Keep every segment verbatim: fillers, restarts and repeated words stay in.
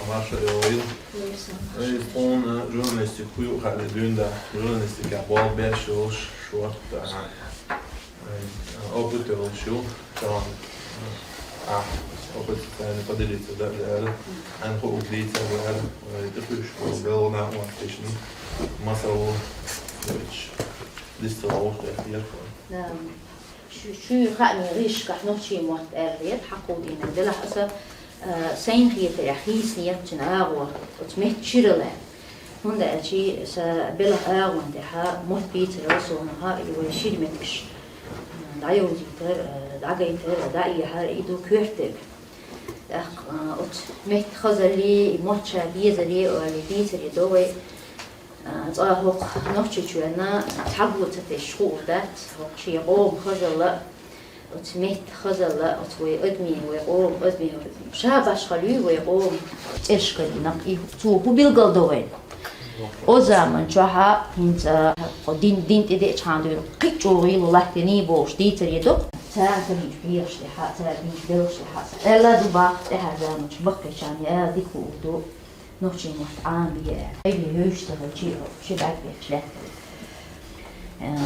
Марша йойла. Эй, тхуна журналистика хӀу ю хаьдда дуьйна, журналистика болх беш йолуш, шортта, а, опыт йолуш ю, тхуна, а, опыт царна поделиться дан лаьара, хьайна хууш дийцар лаьара, ай, тӀе хуьйшуш болу белхан накъосташна, масала, дисталла вовшахтоьхна. Да. Шу-, шуьйра хаамийн гӀирсашкахь нохчийн мотт аьлла дера, хьакху дийнахь. Делахь аса, а, сайн хетарехь, хийцинера цуьнан агӀо, оцу меттан ширалла. ХӀунда аьлча сан белхан агӀон тӀехь мотт бийцар йолу суна, и вай шира меттигаш, а, дӀайовзийтар, а, дӀагайтар, а, дӀаэхьар, и ду коьртаниг. ТӀаккха, а, оцу меттан хазалле, и мотт ша безаре, олий, бийцаре до вай. А, цкъа хӀокху Нохчийчоьнна цхьаго ца тесча хуур дац, хӀокху шен къоман хазалла, оцу меттан хазалла, оцу вай адамийн, вай къоман адамийн ша башхалла ю вай къоман. ЦӀераш карийна, и цо хӀун билгалдо вайна? Оцу заман чохь хӀинца хьо дин, дин тӀе деачхьана дуьйна кхин а чӀогӀа йилла латтийний бохуш дийцаре ду. Цара карийначу пхьегӀаш тӀехь, цара динчу белхаш тӀехь аьлла ду баккха тӀаьхьара заманчу баккхийчарна, я дика хуур ду. Нохчийн мотт Ӏамабе аьлла. Айде йовзуш ца хилча, ши бӀаьрг бехаш лаьттара. Э,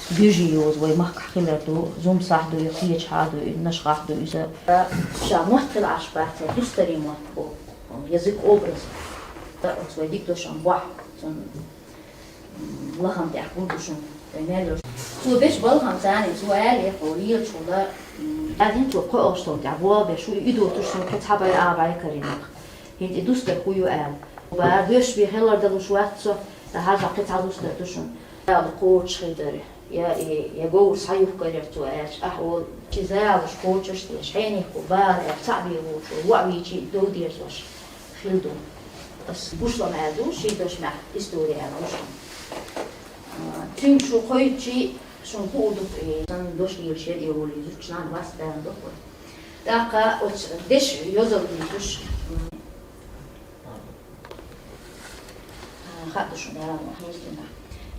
буьжий йоза вай махкахь хилар ду, зум сахь ду, я кхечахьа ду, и нашхахь ду иза. Ша мотт хила Ӏаш бац, дустарийн мотт бу, язык образ. Оцу вай дика дошам бохь, цунна, м, лахам тӀехь хӀун ду шуна, вай мел йолуш. Цо бечу балхам царна, цо аьлла, хьо лелачула, м, аьлла, хӀинца цо кхоалгӀачу тӀехь болх беш ву, и доцуш шуна кхин цхьа бӀе а бӀе карийна. ХӀинца и дустар хӀун ю аьлла. Бара доьшуш бен хилар далуш вац со, сан хьажа кхин цхьа дустар ду шуна. Зала кхочуш хир дара, я и, я говр схьаюхкарера цо аьлча, ахь олу, ши залаш кхочуш деш, хьенехо бара аьлла, цхьаъ бен волчо, воӀ вийча дов дерзош хир ду. Ас гуш лама аьлла ду, ши дошмехь истори аьлла гуш лама. А, цуьнга шу кхойтчи, шуна хуур ду, и сан дош лелаш яра и олий, зудчу нана вац баьлла дохура. ТӀаккха оцу дешан йозалла дуьйцуш, м, а, хаа ду шуна, Дала ма хьийза дина.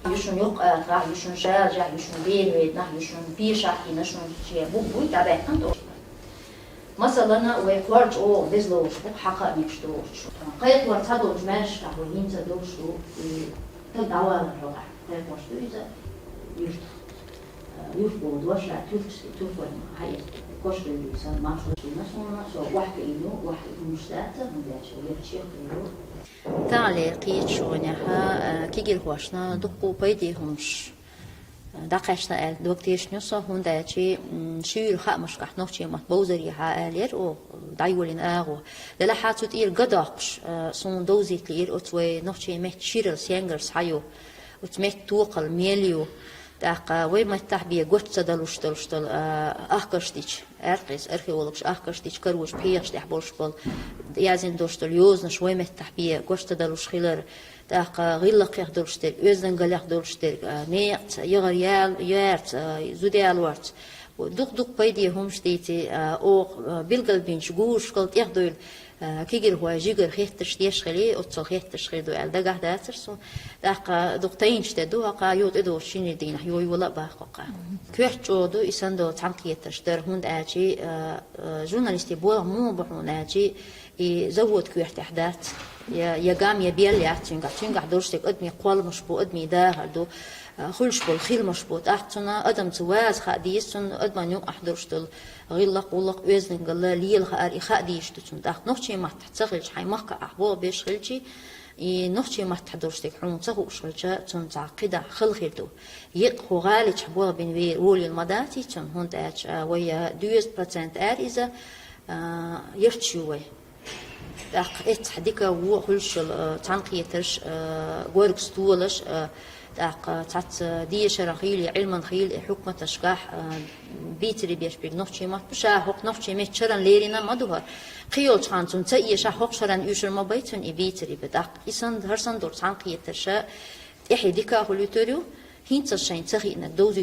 Ю шуна юккъе атахь, ю шуна шажахь, ю шуна бен веданахь, ю шуна пешахь йина, шуна шен буг буй дӀабаьккхина тӀе. Масалана, вай кхорчу оха беза ловуш бу, хьакха а мегаш догӀуш. Кхайкхор ца долчу маьждигашкахь вай хӀинца долуш ду, и стаг дӀавалар хьокъехь, кхайкхош ду иза юьртах. Юрт боху дош ша тюркский, тюркойн хьаэца. Кошкевлли сан маршрут йина суна, со охьа кийна ю, охьа хӀумаш дац, хӀунда аьлча вай чехка ю. Таханлера кхечу шонехь, а, кегирхошна дуккха пайде хӀумаш, а, дӀакхаьчна аьлла дог тешна ю со, хӀунда аьлча, м, шуьйра хаамашкахь нохчийн мотт бовзарехьа аьллера оха дӀайолийна агӀо. Делахь цу тӀера ган доккхуш, а, суна довзийта лиира оцу вай нохчийн меттан ширалла сенгара схьа ю, оцу меттан токхалла мел ю. ТӀаккха вай меттахь бен гоча ца далуш долуш долу, а, ахкаш дича, аьркъиза археологаш ахкаш дича, карочу пхьегӀаш тӀехь болуш болу, яздина долуш долу йозанаш вай меттахь бен гоча ца далуш хилар, тӀаккха гӀиллакхех долуш дерг, оьздангаллех долуш дерг, а, некъаца, ягӀар ял-, ярца, а, зуда ялорца. Дукха-дукха пайде хӀумаш дийци, а, оха, а, билгалбинчу гурашкал тӀехдойла, а, кегирхой жигара хеттарш деш хили, оццул хеттарш хир ду аьлла дагахь дацара суна. ТӀаккха дукха тайнаш де ду, хӀокха йо тӀедогӀучу шинарийн дийнахь йо йола а баккхокха. Коьрта чӀогӀа ду, и санна долу цхьаьнакхетарш дар, хӀунда аьлча, а, а, журналистийн болх муха бу хьуна аьлча, и завод коьртехь дац, я, я гам, я бел яц цуьнгахь. Цуьнгахь долуш дерг адамийн кхолламаш бу, адамийн дахар ду, а, хуьлуш болу хиламаш бу. ТӀаккха цунна адамца ваза хаа деза, цунна адаман юкъахь долуш долу гӀиллакх, гӀуллакх, оьздангалла, лела хаар и хаа дийш ду цунна. ТӀаккха нохчийн маттахь ца хилча, хьайн махкахь болх беш хилчи, и нохчийн маттахь долуш дерг хьуна ца хууш хилча, цунна цхьа кхидӀа хала хир ду. Екъа хӀу гӀаличахь болх бина вер волийла ма дац и цунна, хӀунда аьлча, а, вай, а, доьза процент аьлла иза, а, ярташ ю вай. ТӀаккха эццахь дика вон хуьлуш йолу, а, цхьаьнакхетарш, а, горга столаш, а, тӀаккха цхьацца дешаран хийла, Ӏилман хийла, и хьукматашкахь, а, бийцаре беш берг нохчийн мотт бу, ша хӀокху нохчийн меттан шарна лерина ма ду хӀара. Кхин йолчу ханна цунна ца эшахь, хӀокху шарна уьшур ма бай цунна и бийцаре бан. ТӀаккха и санна, хӀара санна долу цхьаьнакхетарша тӀаьхье дика хуьлуьйтур ю, хӀинца шайна ца хиънарг довзуьйтур